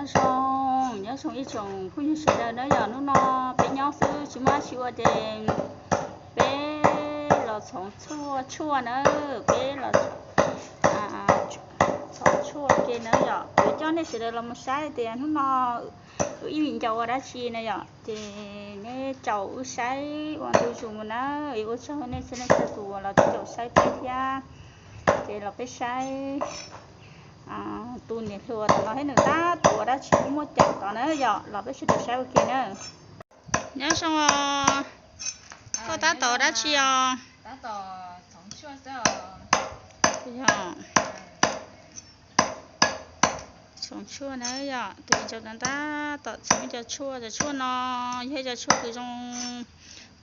Nyob zoo, nyob zoo ib tsoom phooj ywg sawv daws na yom, hnub no peb nyob xwb tsis muaj dab tsi ua ces peb los txhoov tshuaj na, peb los txhoov tshuaj ke na yom. Kuv coj nej sawv daws los mus saib tias hnub no wb ib vim ncaus ua dab tsi na yom, ces nej caum wb saib ua ntu zus mus na. Ua tsaug nej txhua leej txhua tus los caum saib peb thiab. Ces los peb saib tus niam hluas tom no thiab nws tab tom ua dab tsi muaj cawm tod na yom, los peb sawv daws saib ua ke na. Nyob zoo os, koj tab tom ua dab tsi os? Txhoov tshuaj na yom, tus ntsaum no tab tom txhoov ib co tshuaj. Cov tshuaj no yog ib co tshuaj kws zoo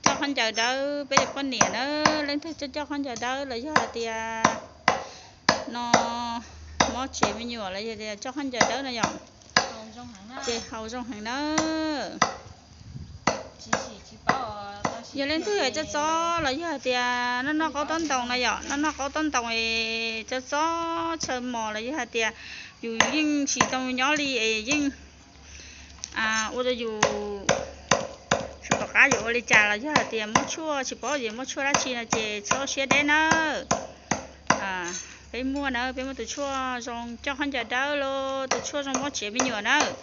coj khaub ncaws dawb peb cov poj niam na. Leej twg coj coj khaub ncaws dawb los yog hais tias no mob tsev me nyuam los yog tias coj khaub ncaws dawb no yom, ces haus zoo heev na. Yog leej twg tsob txob los yog hais tias noj noj qaub taub ntoos no yom, noj noj qaub taub ntoos es tsob txob tshaw mos los yog hais tias yus yeej tsis tau nyob li es yeej ua rau yus tsis pom qab yuav ua li cas los yog hais tias muab tshuaj tsis paub yuav muab tshuaj dab tsi no ces txhob siab deb nawb. Peb muaj na, peb muaj tus tshuaj zoo coj khaub ncaws dawb los tus tshuaj zoo mob tsev me nyuam nawb.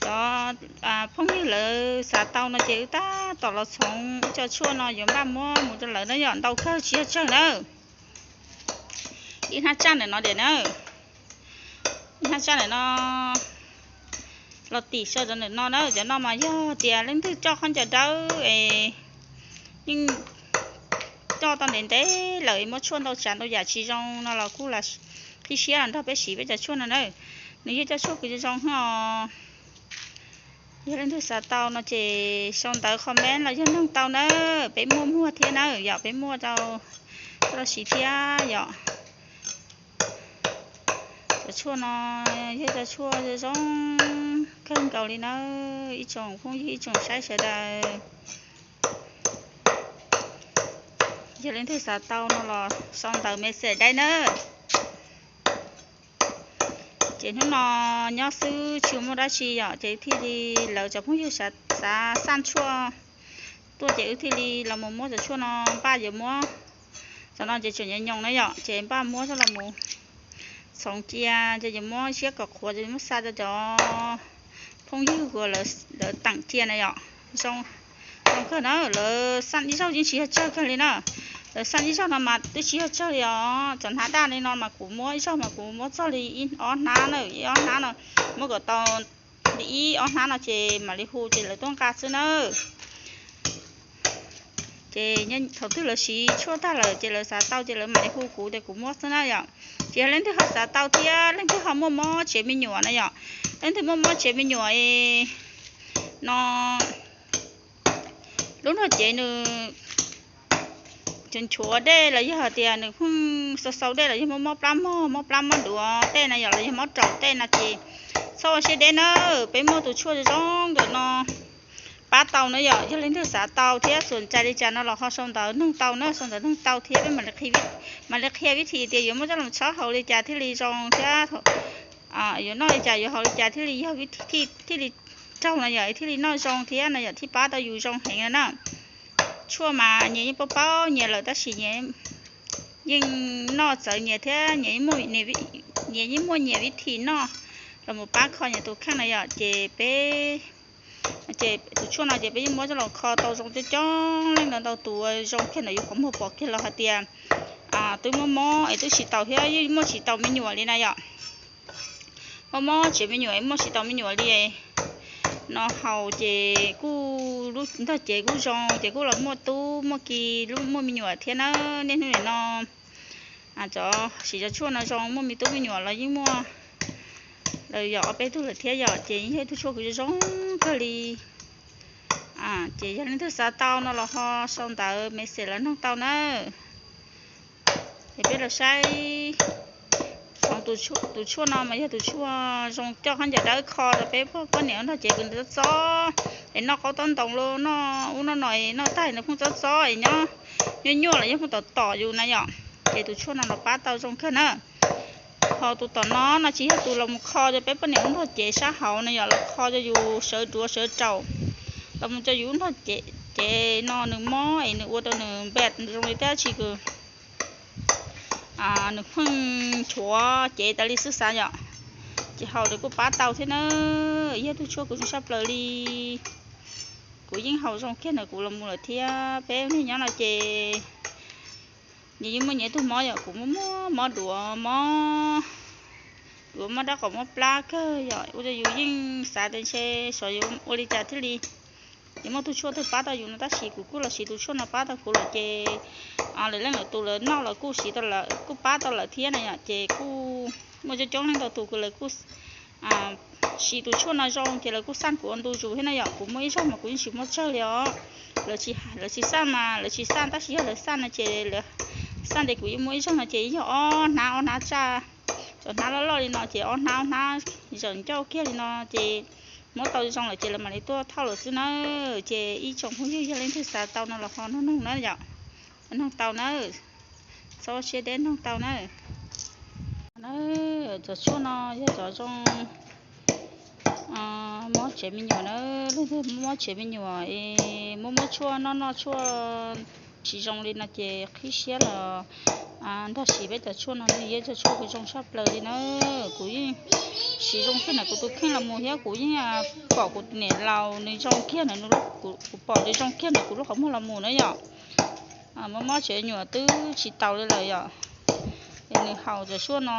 Cov phooj ywg lawv xav tau no ces wb tab tom los txhoov ib co tshuaj no yuav npaj muab mus rau lawv na yom, ntau kawg tsis yog tsawg nawb. Ib hnab tsaj ntawm no tiam na, ib hnab tsaj ntawm no los tim saw rau ntawm no na. Cov no mas yog tias leej twg coj khaub ncaws dawb es yeej coj tau ntev ntev lawm es muab tshuaj ntau tsav ntau yam tsis zoo no los kuj qhib siab los nrog peb siv peb cov tshuaj no na. Nws yog cov tshuaj kws zoo zoo os. Yog leej twg xav tau no ces sau ntawv comment los yog noog tau na, peb muaj muag thiab na yom, peb muaj rau coj los siv thiab yom. Cov tshuaj no yog cov tshuaj zoo kawg nkaus li na, ib tsoom phooj ywg ib tsoom saib sawv daws. Yog leej twg xav tau no los sau ntawv message dai na. Ces hnub no nyob xwb tsis muaj dab tsi yom, ces thiaj li lawv cov phooj ywg xav xaj tshuaj tuaj ces wb thiaj li los mus muab cov tshuaj no npaj yuav muab. Cov no ces tseem nyoos nyoos na yom, ces npaj muab coj los mus txhoov cia, ces yuav muab siab kom qhuav ces muab xa rau cov phooj ywg uas lawv teem cia na yom. Zoo, zoo kawg na, lawv xaj ib zaug yeej tsis yog tsawg kawg li na. Lawv xaj ib zaug no mas twb tsis yog tsawg li os, cov hnab daj li no mas kuv muab ib zaug mas kuv muab txog li ib ob hnab na, ib ob hnab no, muab kom tau li ib ob hnab no ces mam li hu ces lawv tuaj nqa xwb na. Ces thaum twg lawv siv tshuaj tag lawm ces lawv xav tau ces lawv mam li hu kuv tias kuv muab xwb na yom. Ces yog leej twg ho xav tau thiab leej twg ho muaj mob tsev me nyuam na yom, leej twg muaj mob tsev me nyuam no lub nrog cev nws nchuav dej los yog hais tias nws pheej xau xau dej los yog muaj mob plab mog, mob plab mob duav tej na yom, los yog mob raum tej no ces txhob ua siab deb na, peb muaj tus tshuaj zoo zoo ntawm no pab tau na yom. Yog leej twg xav tau thiab xav cai li cas no los ho sau ntawv noog tau na, sau ntawv noog tau thiab peb mam li qhia vib thi tias yuav muab coj los txhob haus li cas thiaj li zoo thiab yuav noj li cas yuav haus li cas thiaj li yog thiaj li raug no yom, thiaj li noj zoo thiab no yom, thiaj pab tau yus zoo heev no na. Tshuaj mas nyias yeej paub paub nyias lawm tab sis nyias yeej noj txawv nyias thiab, nyias yeej muaj nyias vib thi noj los mus pab kho nyias tus kheej na yom. Ces peb, ces tus tshuaj no ces peb yeej muab coj los kho tau zoo coob coob leej ntau ntau tus zoo kiag ntawm yus qhov muag pom kiag los hais tias twb muaj mob es twb tsis taus thiab yeej muaj tsis taus me nyuam li na yom. Muaj mob tsev me nyuam es muaj tsis taus me nyuam li no haus ces kuj lub nrog cev kuj zoo ces kuj los muaj tub muaj ki, muaj me nyuam thiab na. Niaj hnub nim no cov siv cov tshuaj no zoo muaj me tub me nyuam los yeej muaj lawm yom, ob peb tug lawm thiab yom. Ces yog ib tug tshuaj kws zoo zoo kawg li. Ces yog leej twg xav tau no los ho sau ntawv message los noog tau na. Ces peb los saib, tus tshuaj no mas yog tus tshuaj zoo coj khaub ncaws dawb kho rau peb poj niam ua nrog cev kws nws txob txob es noj qaub taub ntoos los noj ub noj no es noj tag nws pheej txob txob es nyob nyuaj nyuaj los yog pheej tom tom yus na yom. Ces tus tshuaj no los pab tau zoo kawg na. Ho tus tom no no tsis yog tus los mus kho rau peb poj niam lub nrog cev sab hauv no yom, los kho rau yus sawv duav sawv raum, los mus rau yus lub nrog cev no nws mob es nws ua rau nws npaj zoo li tab sis kws nws pheej nchuav cev tas li xwb xav yom. Ces haus lawm kuj pab tau thiab na. Yog tus tshuaj kuv zoo saj plaws li. Kuv yeej haus zoo kiag ntawm kuv los mus lawm thiab. Peb ua neej nyob no ces nyias yeej muaj nyias tug mob yom, kuv muaj mob duav, mob duav, mob dab qhua, mob plab kawg yom, ua rau yus yeej xav tias ntshe xyov yuav ua li cas thiaj li yuav muaj tus tshuaj twg pab tau yus no tab sis kuv kuj los siv tus tshuaj no pab tau kuv lawm ces lawv leej lawv tus lawv noj los kuj siv tau lawm kuj pab tau lawm thiab na yom. Ces kuj muaj coob coob leej ntau tus kws lawv kuj siv tus tshuaj no zoo ces lawv kuj xaj kuv ua ntu zus thiab na yom. Kuv muaj ib zaug mas kuv yeej tsis muaj tsawg li os. Lawv tsis xaj mas lawv tsis xaj, tab sis yog lawv xaj no ces lawv xaj ces kuv yeej muaj ib zaug no ces yog ob hnab ob hnab tsaj, cov hnab loj loj li no ces ob hnab ob hnab zeem ncauj kiag li no ces muab tau zoo lawm ces lawv mam li tuaj thauj lawm xwb na. Ces ib tsoom phooj ywg yog leej twg xav tau no los ho nug noog na yom, noog tau na, txhob siab deb noog tau na. Na, cov tshuaj no yog cov zoo mob tsev me nyuam na. Leej twg mob tsev me nyuam es muab muab tshuaj noj noj tshuaj tsis zoo li no ces qhib siab los nrog siv peb cov tshuaj no, nws yog cov tshuaj kws zoo saj plaws li na. Kuv yeej siv zoo kiag ntawm kuv tus kheej los mus thiab kuv yeej pom kuv tus niam laus nws zoo kiag ntawm, kuv pom nws zoo kiag ntawm kuv lub qhov muag los mus na yom. Mob mob tsev me nyuam twb tsis taus li lawm yom. Es nws haus cov tshuaj no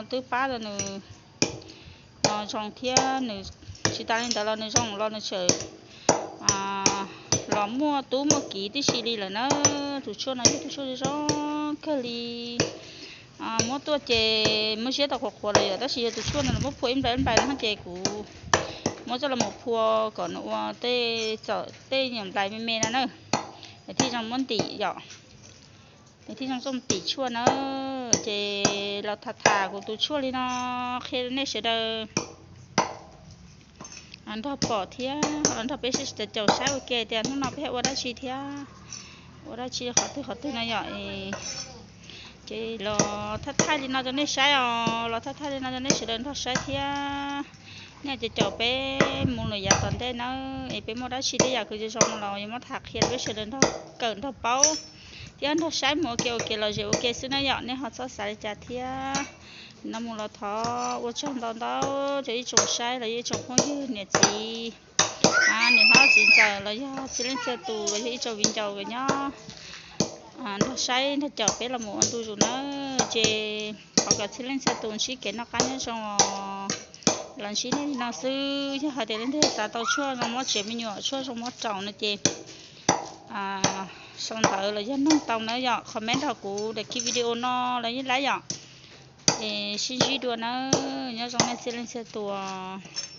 twb pab rau nws zoo thiab nws tsis tas li ntawd los nws zoo los nws tseem los muaj tub muaj kiv tib si li lawm na. Tus tshuaj no yog tus tshuaj zoo kawg li. Muab tuaj ces muab ziab tau qhuav qhuav lawm yom, tab sis yog tus tshuaj no muab phua ib nplais ib nplais no ces kuv muab coj los mus phua kom nws ua tej txawm tej nyuam nplais me me no na, thiaj zoo muab ntim yom. Thiaj zoo txoj ntim tshuaj na. Ces los tham tham kuv tus tshuaj li no qhia nej sawv daws nrog pom thiab los nrog peb sawv daws caum saib ua ke tias hnub no peb ua dab tsi thiab ua dab tsi qhov twg qhov twg no yom. Ces los thaij thaij li no rau nej saib os, los thaij thaij li no rau nej sawv daws nrog saib thiab. Nej caum caum peb mus lawm yav tom ntej nawb, es peb muaj dab tsi tej yam kws zoo zoo no los yuav muab tham qhia rau peb sawv daws nrog kawm nrog paub thiab nrog saib mus ua ke ua ke los zem ua ke xwb na yom. Nej ho txhob xav li cas thiab. No mus los thov ua tsaug ntau ntau rau ib tsoom saib los yog ib tsoom phooj ywg niam txiv, niam hlob txiv ntxawm los yog txhia leej txhia tus los yog ib tsoom viv ncaus nyob nrog saib nrog caum peb los mus ua ntu zus nawb. Ces thov kom txhia leej txhia tus ntsib kev noj qab nyob zoo os. Los ntsib nej li no xwb, yog hais tias leej twg xav tau tshuaj zoo mob tsev me nyuam, tshuaj zoo mob raum no ces sau ntawv los yog noog tau nawb yom, comment nrog kuv daim video no los yeej laib yom. Es sib ntsib dua nawb, nyob zoo nej txhia leej txhia tus.